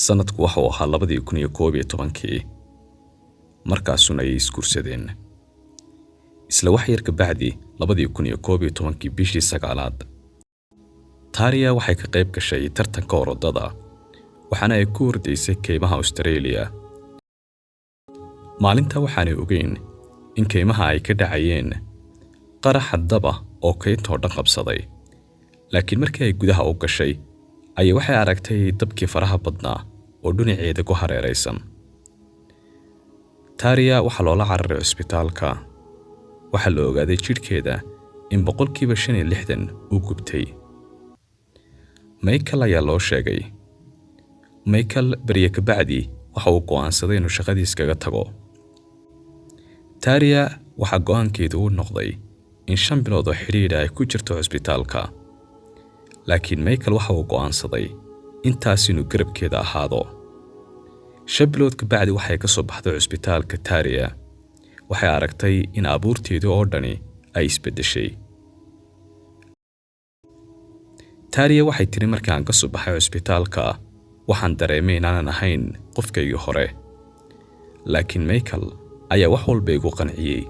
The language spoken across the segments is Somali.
Sanadku waxuu ahaa 2011-kii, markaasuna ayay isguursadeen. Isla wax yar kabacdi, 2011-kii bishii sagaalaad, Taariya waxay ka qayb gashay tartanka orodada, waxaana ay ku ordaysay keymaha Australia. Maalinta waxaanay ogeyn in keymaha ay ka dhacayeen qaraxa daba oo kayntoo dhan qabsaday, laakiin markii ay gudaha u gashay ayay waxay aragtay dabkii faraha badnaa oo dhinaceeda ku hareeraysan. Taariya waxaa loola cararay cusbitaalka. Waxaa la ogaaday jidhkeeda in 65% uu gubtay. Michael ayaa loo sheegay. Michael berye kabacdi waxa uu go'aansaday inuu shaqadiis kaga tago. Taariya waxaa go'aankeedu u noqday in 5 bilood oo xidhiidha ay ku jirto cusbitaalka, laakiin Michael waxa uu go'aansaday intaas inuu garabkeeda ahaado. 5 bilood kabacdi waxay ka soo baxday cusbitaalka. Taariya waxay aragtay in abuurteedu oo dhani ay isbeddeshay. Taariya waxay tiri, "Markii aan ka soo baxay cusbitaalka, waxaan dareemay inaanan ahayn qofkaygii hore, laakiin Michael ayaa wax walba igu qanciyey.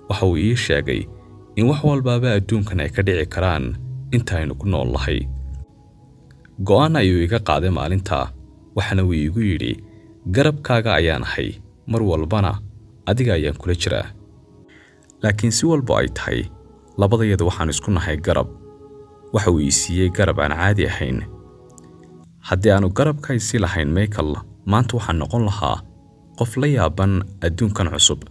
Waxa uu ii sheegay in wax walbaaba adduunkan ay ka dhici karaan inta aynu ku nool nahay. Go'aan ayuu iga qaaday maalintaa, waxaana uu iigu yidhi, 'Garabkaaga ayaan ahay, mar walbana adiga ayaan kula jiraa.' Laakiin si walba ay tahay, labadayada waxaan isku nahay garab. Waxa uu ii siiyey garab aan caadi ahayn. Haddii aanu garabka isi lahayn Michael, maanta waxaan noqon lahaa qof la yaaban adduunkan cusub,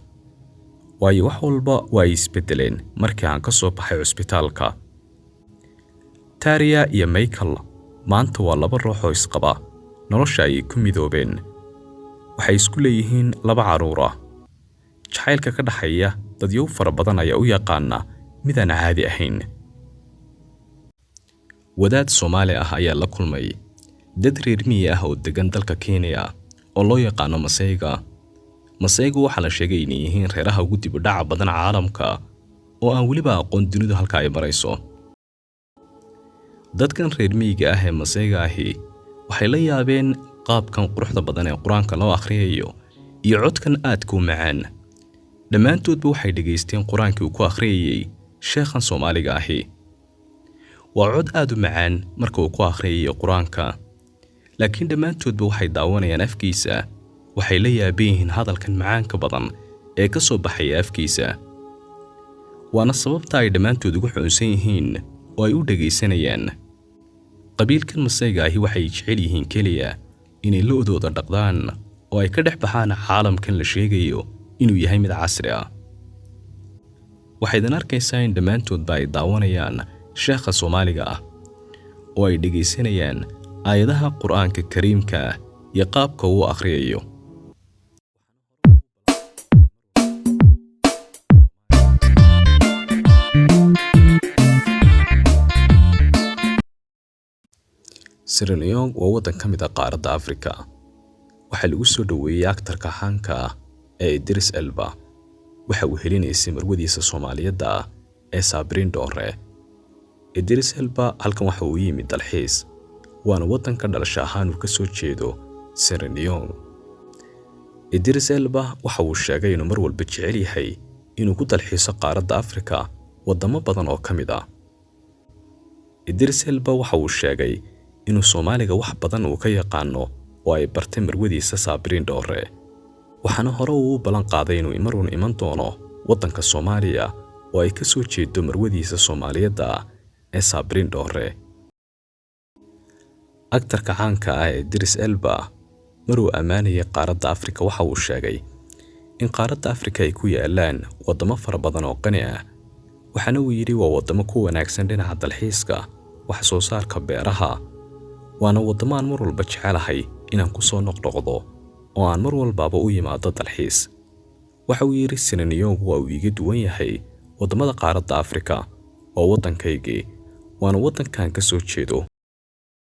waayo wax walba waa ay isbeddeleen markii aan ka soo baxay cusbitaalka." Taariya iyo Michael maanta waa laba ruux oo isqaba. Nolosha ayay ku midoobeen. Waxay isku leeyihiin laba carruur ah. Jacaylka ka dhaxeeya dadyow fara badan ayaa u yaqaana mid aan caadi ahayn. Wadaad Soomaali ah ayaa la kulmay dad reer miyi ah oo degan dalka Kenya oo loo yaqaano Masayga. Masaygu waxaa la sheegay inay yihiin reeraha ugu dib u dhaca badan caalamka oo aan weliba aqoon dunidu halka ay marayso. Dadkan reer miyiga ah ee Masayga ahi waxay la yaabeen qaabkan quruxda badan ee Qur-aanka loo akhriyayo iyo codkan aadka u macaan. Dhammaantoodba waxay dhegaysteen Qur-aankii uu ku akhriyayey sheekhan Soomaaliga ahi. Waa cod aad u macaan marka uu ku akhriyayo Qur-aanka, laakiin dhammaantoodba waxay daawanayaan afkiisa. Waxay la yaaban yihiin hadalkan macaanka badan ee ka soo baxaya afkiisa, waana sababta ay dhammaantood ugu xuunsan yihiin oo ay u dhegaysanayaan. Qabiilkan Masayga ahi waxay jecel yihiin keliya inay lo'dooda dhaqdaan oo ay ka dhex baxaan caalamkan la sheegayo inuu yahay mid casri ah. Waxaydan arkaysaa in dhammaantoodba ay daawanayaan sheekha Soomaaliga ah oo ay dhegaysanayaan aayadaha Qur'aanka Kariimka ah iyo qaabka uu akhriyayo. Sierra Leone waa waddan ka mid ah qaaradda Afrika. Waxaa lagu soo dhoweeyey aktarka caanka ah ee Idris Elba. Waxa uu helinaysay marwadiisa Soomaaliyadda ah ee Sabriin Dhoore. Idris Elba halkan waxa uu yimid dalxiis, waana waddanka dhalasho ahaan uu ka soo jeedo, Sierra Leone. Idris Elba waxa uu sheegay inuu mar walba jecel yahay inuu ku dalxiiso qaaradda Afrika waddamo badan oo ka mid ah. Idris Elba waxa uu sheegay inuu Soomaaliga wax badan uu ka yaqaano oo ay bartay marwadiisa Sabriin Dhoore, waxaana hore uu u ballan qaaday inuu maruun iman doono waddanka Soomaaliya oo ay ka soo jeedo marwadiisa Soomaaliyadda ah ee Sabriin Dhoore. Aktarka caanka ah ee Idris Elba maruu ammaanayay qaaradda Afrika waxa uu sheegay in qaaradda Afrika ay ku yaalaan waddamo fara badan oo qani ah, waxaana uu yidhi waa waddamo ku wanaagsan dhinaca dalxiiska, wax soo saarka beeraha, waana waddamo aan mar walba jecelahay inaan ku soo noqnoqdo oo aan mar walbaaba u yimaado dalxiis. Waxa uu yidhi, "Sierra Leone waa uu iiga duwan yahay waddamada qaaradda Afrika, waa waddankaygii, waana waddankan ka soo jeedo."